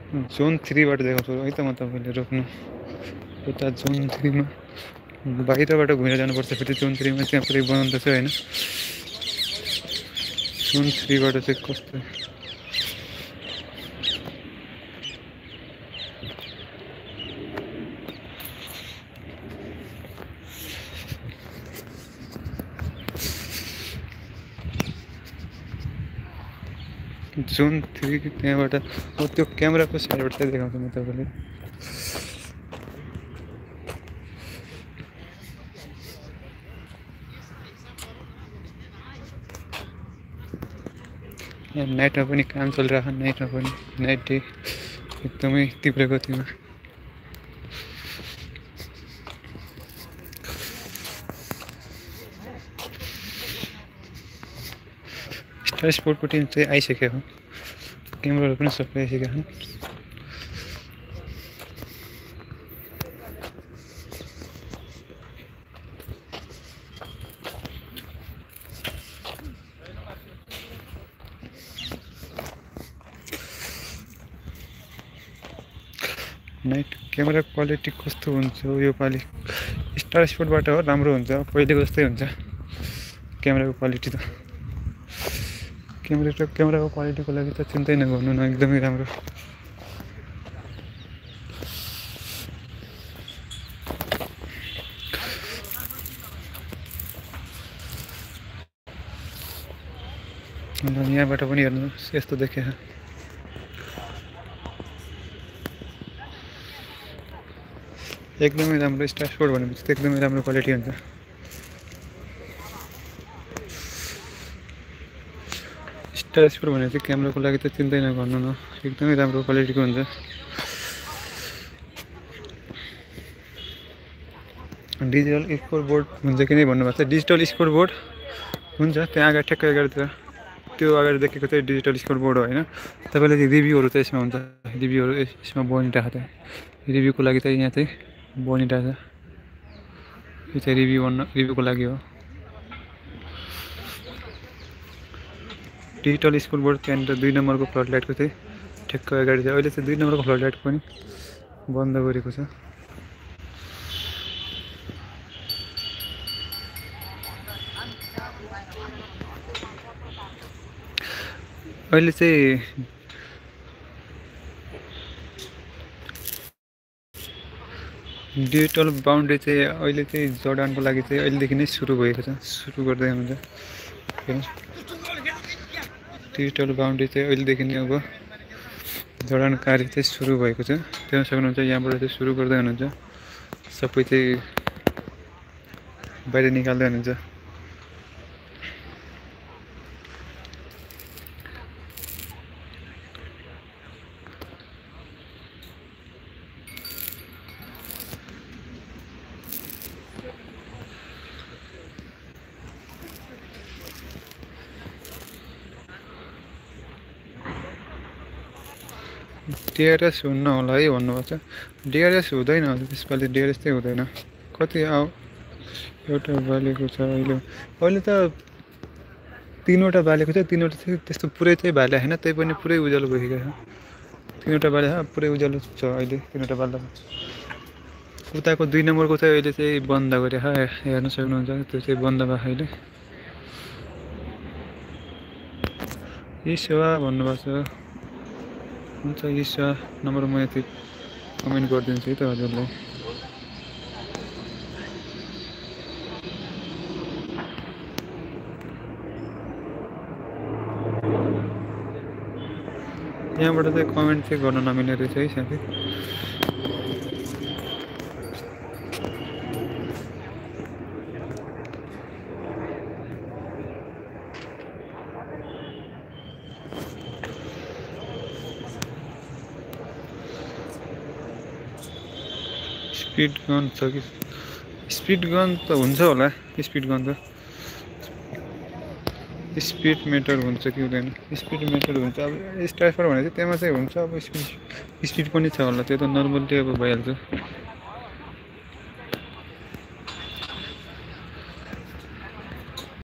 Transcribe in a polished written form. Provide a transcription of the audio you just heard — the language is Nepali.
जोन 3 बाट देखाउँछु है त म तपाईँले रोक्नु यता जोन 3 मा बाहिरबाट घुमेर जानुपर्छ फेरि जोन 3 मा चाहिँ पुरै बन्द छ हैन जोन 3 बाट चाहिँ कस्तो जोन 3 त्यहाँबाट त्यो क्यामेराको साइडबाट चाहिँ देखाउँछु म तपाईँलाई यहाँ नाइटमा पनि काम चलिरहेको नाइटमा पनि नाइट डे एकदमै तीव्र गतिमा स्टार स्पोर्टको टिम चाहिँ आइसक्यो हो क्यामेराहरू पनि सबै आइसकेका छन् नाइट क्यामेरा क्वालिटी कस्तो हुन्छ योपालि स्टार स्पोर्टबाट हो राम्रो हुन्छ पहिलेको जस्तै हुन्छ क्यामेराको क्वालिटी त क्यामेराको क्वालिटीको लागि त चिन्तै नगर्नु न एकदमै राम्रो यहाँबाट पनि हेर्नुहोस् यस्तो देखिया एकदमै राम्रो स्टार स्पोर्ट भनेपछि त एकदमै राम्रो क्वालिटी हुन्छ स्टार स्पोर्ट भनेपछि क्यामेराको लागि त चिन्तै नगर्नु न एकदमै राम्रो क्वालिटीको हुन्छ डिजिटल स्कोर बोर्ड हुन्छ कि नै भन्नुभएको छ डिजिटल स्कोर बोर्ड हुन्छ त्यहाँ अगाडि ठ्याक्कै अगाडितिर त्यो अगाडि देखेको चाहिँ डिजिटल स्कोर बोर्ड हो हैन तपाईले रिभ्यूहरू चाहिँ यसमा हुन्छ रिभ्यूहरू यसमा बनिरहेको छ रिभ्यूको लागि चाहिँ यहाँ चाहिँ बनिरहेको छ यो चाहिँ रिभ्यूको लागि हो डिजिटल स्कोर बोर्ड त्यहाँनिर 2 नम्बरको फ्लड लाइटको चाहिँ ठ्याक्कै अगाडि छ अहिले चाहिँ 2 नम्बरको फ्लड लाइट पनि बन्द गरेको छ अहिले चाहिँ डिजिटल बाउन्ड्री चाहिँ अहिले चाहिँ जर्डानको लागि चाहिँ अहिलेदेखि नै सुरु भएको छ सुरु गर्दै हुन्छ डिजिटल बाउन्ड्री चाहिँ अहिलेदेखि नै अब जर्डान कार्य चाहिँ सुरु भएको छ त्यो सक्नुहुन्छ यहाँबाट चाहिँ सुरु गर्दै हुनुहुन्छ सबै चाहिँ बाहिर निकाल्दै हुनुहुन्छ डिआरएस हुन्न होला है भन्नुभएको छ डिआरएस हुँदैन त्यसपालि डिआरएस चाहिँ हुँदैन कति एउटा बालेको छ अहिले त 3वटा बालेको छ 3वटा चाहिँ त्यस्तो पुरै चाहिँ बाले हैन त्यही पनि पुरै उज्यालो भइसकेको छ 3वटा बाले पुरै उज्यालो छ अहिले 3वटा बाल्दा उताको 2 नम्बरको चाहिँ अहिले चाहिँ बन्द गरे हेर्न सक्नुहुन्छ त्यो चाहिँ बन्द भयो अहिले यी सेवा भन्नुभएको छ हुन्छ यी नम्बर म यति कमेन्ट गरिदिन्छु है त हजुरलाई यहाँबाट चाहिँ कमेन्ट चाहिँ गर्न नमिल्ने रहेछ है साथी स्पीड गन छ कि स्पीड गन त हुन्छ होला स्पीड गन त स्पीड मेटर हुन्छ कि हुँदैन स्पीड मेटर हुन्छ अब स्टाइफर भने चाहिँ त्यहाँ चाहिँ हुन्छ अब स्पीड पनि छ होला त्यो त नर्मल्ली अब भइहाल्छ